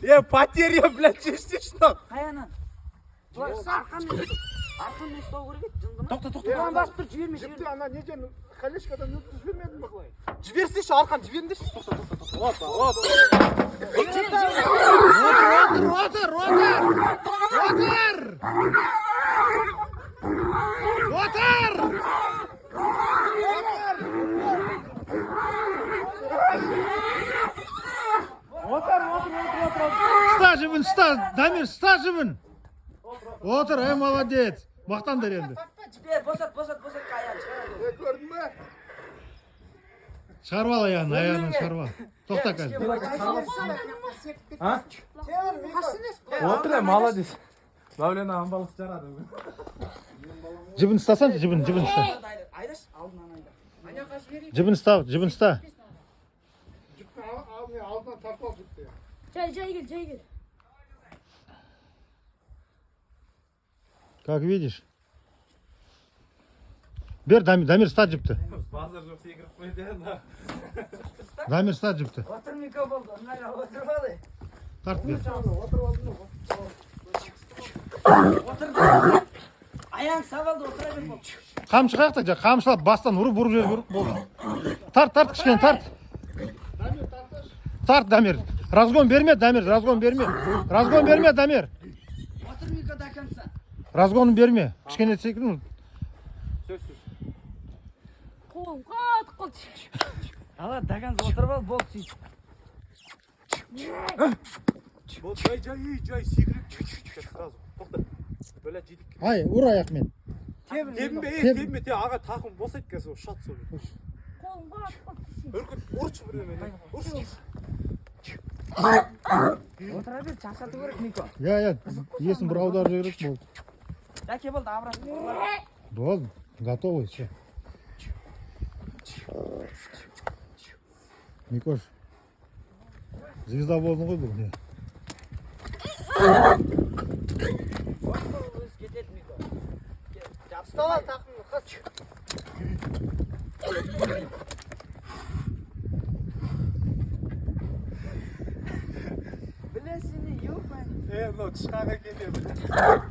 Е, потеря, блядь, шешсеші мынау. Қай? Былай арқанмен, арқанмен ұстау керек еді, жынды ма? Тоқта, тоқта. Оған басып тұр, жіберме, Жіпті жіберме. Ана неден, колечкадан өткізіп жібермедің бе былай? Жіберсеші, арқан, жіберіңдерші. Тоқта, тоқта, тоқта. Опа, опа. Отыр, отыр, отыр, отыр, отыр. Отыр, отыр, отыр, отыр. Ұста жібін, ұста, Дамир, ұста жібін. Отыр, ей, молодец. Мақтаңдар енді. Жібер, босат, босат, босат, аяғын шығарады. Е, көрдің бе? Шығарып ал аяғын, аяғынан шығарып ал. Тоқта қазір. А? Отыр, е, молодец. Мәулен ағам балық жарады бүгін. Жібін ұстасаңшы, жібін, жібін ұста. Айдашы, алдынан айда. Жібін ұста, жібін ұста. Жіптің алдынан тартып ал жіпті. Жай, жай кел, жай кел. Как видишь. Бер, Дамир, Дамир, ұста жіпті. Базар жоқ, секіріп қойды енді. Дамир, ұста жіпті. Отыр, Мико, болды, ыңғайлы отырып ал. Тарт бер. Отыр. Аяғын сап алды, отыра бер, болды. Қамшы қаяқта? Жа, қамшылап бастан ұрып ұрып жіберу керек болды. Тарт, тарт, кішкене тарт. Тарт, Дамир. Разгон берме, Дамир, разгон берме. Разгон берме, Дамир. Отыр, Мико, до конца. Разгонын берме. Кішкене секіру. Қолым қатып қалды. Ала, до конца отырып ал, болды, сөйтіп. Болды, жай, жай, жай, секіріп. Сразу. Тоқта. Бля, жетіп Ай, ұр аяқмен. Тебінбе, ей, Теб. тебінбе, те, аға тақым босайды қазір, ұшады сол. Қолым қатып қалды. Үркіт, ұршы бірдемені. Ұршы. Отыра бер, шаршату керек, Мико. Иә, иә, иесін бір аударып жіберу керек болды. Дәке, болды, обратно. Болды, готовый, все. Микош, звезда болдың ғой бүгін. Иә. Өзі кетеді, Мико. Ұстап ал тақымды, қыз. Білесің, ебаный. Е, мынау тышқақ екен, е, бля.